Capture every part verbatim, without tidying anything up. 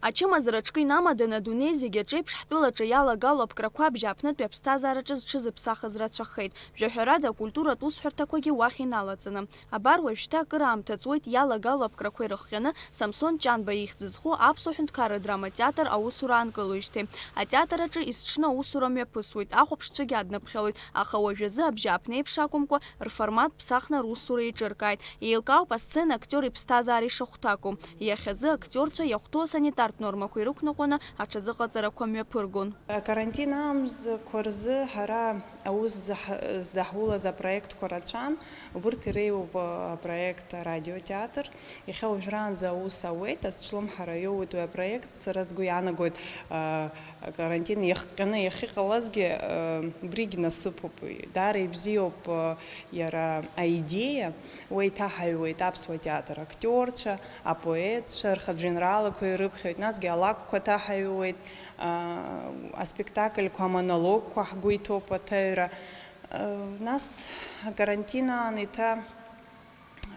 Ачымазара аҿкы инамаданы адунеи зегьы аҿеиԥш ҳтәылаҿы иалагало аԥкрақәа абжьааԥнытәи аԥсҭазаараҿы зҽызыԥсахыз рацәахеит. Жәаҳәарада, акультуратә усҳәарҭақәагьы уаҟа иналаҵаны. Абар уажәшьҭа акыраамҭа ҵуеит иалагало аԥкрақәа ирыхҟьаны Самсон Ҷанба ихьӡ зху аԥсуа ҳәынҭқарра адрама театр аусура аанкылоижьҭеи. Атеатр аҿы есҽны аусура мҩаԥысуеит, ахәаԥшцәагьы адныԥхьалоит, аха уажәазы абжьааԥнеиԥш акәымкәа, рформат ԥсахны русура еиҿыркааит. Еилкаауп асцена актиор иԥсҭазаара ишахәҭаку. Иахьазы актиорцәа иахәҭоу асанитартә нормақәа ирықәныҟәаны аҽазыҟаҵарақәа мҩаԥыргон. Акарантин аамзақәа рзы ҳара аус заҳ-, здаҳулаз апроектқәа рацәан. Убырҭ иреиуоуп, а, апроект арадиотеатр. Иахьа уажәраанӡа аус ауеит, азҿлымҳара иоуеит уи апроект. Сара сгәы иаанагоит, а, акарантин иахҟьаны иахьыҟалазгьы, а, убригь насыԥуп. Даара ибзиоуп, а, иара аидеиа. Уи еиҭаҳаҩуеит аԥсуа театр актиорцәа, апоетцәа, рхатә жәеинраалақәа ирыԥхьоит, насгьы алакәқәа ҭаҳаҩуеит, а, аспектакльқәа, амонологқәа ҳгәы иҭоуп аҭаҩра. А, нас акарантин аан еиҭа,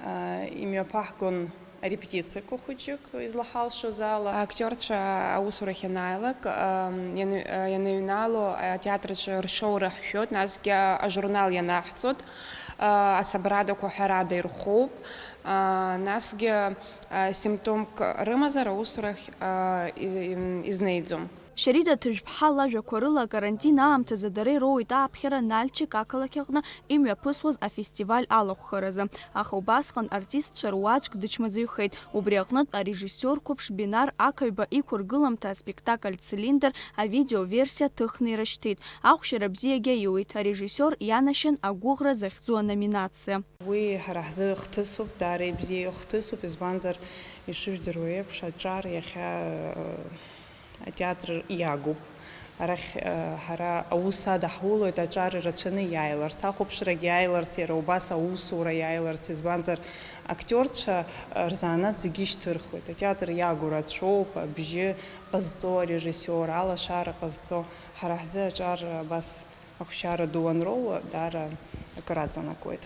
а, имҩаԥаҳгон арепетициақәа хәыҷык излаҳалшоз ала. Актиорцәа аусурахь ианааилак, а, ианы-, а, ианыҩнало, атеатраҿы ршоура ҳшәоит, насгьы ажурнал ианаҳҵоит, а, асабрадақәа ҳәарада ирхоуп, а, насгьы, а, симптомк рымазар аусурахь, а, и-, им-, изнеиӡом. Шьарида Ҭыжәԥҳа лажәақәа рыла, акарантин аамҭазы дара ироуеит ааԥхьара Нальчик ақалақь аҟны имҩаԥысуаз афестиваль алахәхаразы, аха убасҟан артистцәа руаӡәк дычмазаҩхеит, убри аҟнытә арежиссиор қәыԥш Бинар Ақаҩба иқәыргыламҭа аспектакль Цилиндр авидеоверсиа ҭыхны ирышьҭит. Ахәшьара бзиагьы аиуит, арежиссиор ианашьан агәыӷра захьӡу аноминациа. Уи ҳара ҳзы хҭысуп, даара ибзиа хҭысуп, избанзар, ишыжәдыруа еиԥш, аҿар иахьа, э, атеатр иагуп. Арахь, э, ҳара аус адаҳулоит аҿар ирацәаны иааиларц, ахәаԥшрагьы иааиларц, иара убас аусура иааиларц, избанзар, актиорцәа, э, рзанааҭ зегьы ишьҭырхуеит. Атеатр иагу рацәоуп, абжьы ҟазҵо, арежиссиор, алашара ҟазҵо. Ҳара ҳзы аҿар абас ахәшьара ду анроуа, даара акыр аҵанакуеит.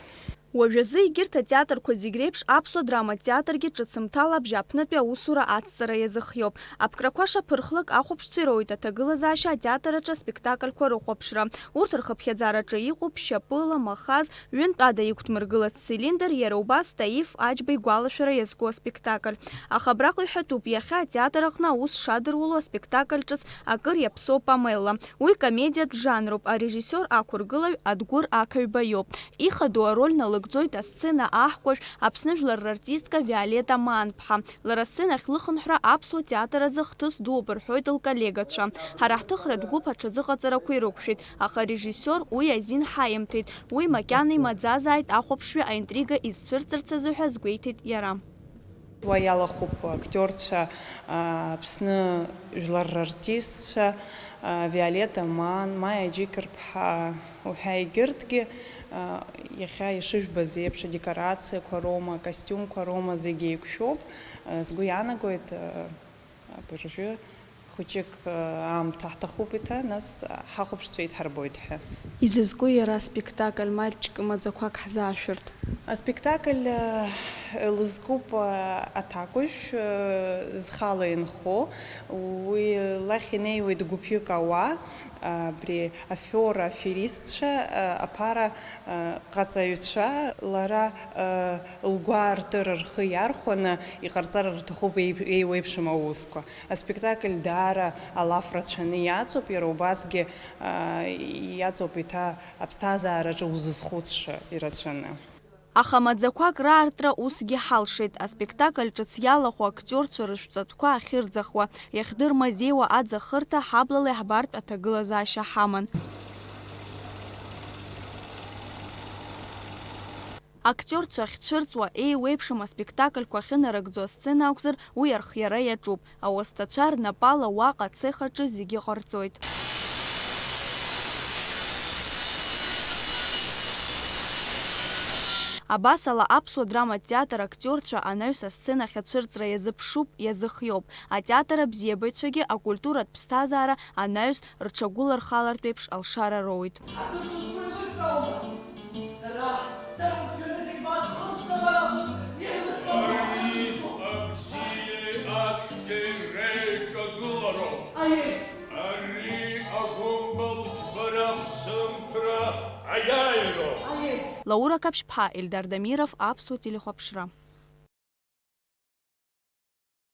Уажәазы егьырҭ атеатрқәа зегь реиԥш аԥсуа драматә театргьы ҿыцымҭала абжьааԥнытәи аусура ацҵара иазыхиоуп. Аԥкрақәа шаԥырхлак ахәаԥшцәа ироуеит аҭагылазаашьа атеатр аҿы аспектакльқәа рыхәаԥшра. Урҭ рхыԥхьаӡараҿы иҟоуп Шьапыла, Махаз, ҩынтәада иқәдмыргылац Цилиндр, иара убас Таиф Аџьба игәалашәара иазку аспектакль. Аха абраҟа иҳәатәуп, иахьа атеатр аҟны аус шадыруло аспектакль ҿыц акыр иаԥсоу Памелла. Уи комедиатә жанруп, арежиссиор ақәыргылаҩ Адгәыр Ақаҩба иоуп. Ихадоу ароль налыгӡоит асцена аҳкәажә, Аԥсны жәлар рартистка Виолетта Маанԥҳа. Лара асценахь лыхынҳәра аԥсуа театр азы хҭыс дууп рҳәоит лколлегацәа. Ҳара ҳҭыхратә гәыԥ аҽазыҟаҵарақәа ирықәшәеит, аха арежиссиор уи азин ҳаимҭеит. Уи макьана имаӡазааит ахәаԥшҩы аинтрига изцәырҵырц азы ҳәа азгәеиҭеит иара. Уа иалахәуп актиорцәа, а, Аԥсны жәлар рартистцәа, а, Виолетта Маан, Маиа Џьықьырԥҳа уҳәа егьырҭгьы, а, иахьа ишыжәбаз еиԥш адекорациақәа роума, акостиумқәа роума зегьы еиқәшәоуп. А, сгәы иаанагоит, а, абыржәы хәыҷык, э, аамҭа ҳҭахуп иҭа, нас ҳахәаԥшцәа еидҳарбоит ҳәа. Изызку иара аспектакль маҷк маӡақәак ҳзаашәырт? Аспектакль, э, лызкуп, э, аҭакәажә, э, зхала инхо, уи лахь инеиуеит гәыԥҩык ауаа, абри афиора аферистцәа, э, аԥара, э, ҟаҵаҩцәа, лара, э, лгәаартыра рхы иархәаны иҟарҵар рҭахуп еи-, еиуеиԥшым аусқәа. Аспектакль даара алаф рацәаны иаҵоуп, иара убасгьы, аа, иаҵоуп еиҭа аԥсҭазаараҿы узызхәыцша ирацәаны. Аха маӡақәак раартра усгьы ҳалшеит, аспектакль ҿыц иалахәу актиорцәа рышәҵатәқәа ахьырӡахуа, иахдырмазеиуа аӡахырҭа ҳаблала иаҳбартә аҭагылазаашьа ҳаман. Актиорцәа ахьцәырҵуа, еиуеиԥшым аспектакльқәа ахьынарыгӡо асцена акәзар, уи архиара иаҿуп. Ауасҭацәа рнапала уаҟа ацех аҿы зегьы ҟарҵоит. Абасала, аԥсуа драматә театр актиорцәа анаҩс асценахь ацәырҵра иазыԥшуп, иазыхиоуп. Атеатр абзиабаҩцәагьы акультуратә ԥсҭазаара анаҩс рҽагәылархалартә еиԥш алшара роуит. Сара, сара урҭ ҩны зегь маҷхымшҭа бара, иҳәызба. Абзиеи ацәгьеи реиҿа Лаура Қаԥшьԥҳа, Ельдар Дамиров, Аԥсуа телехәаԥшра.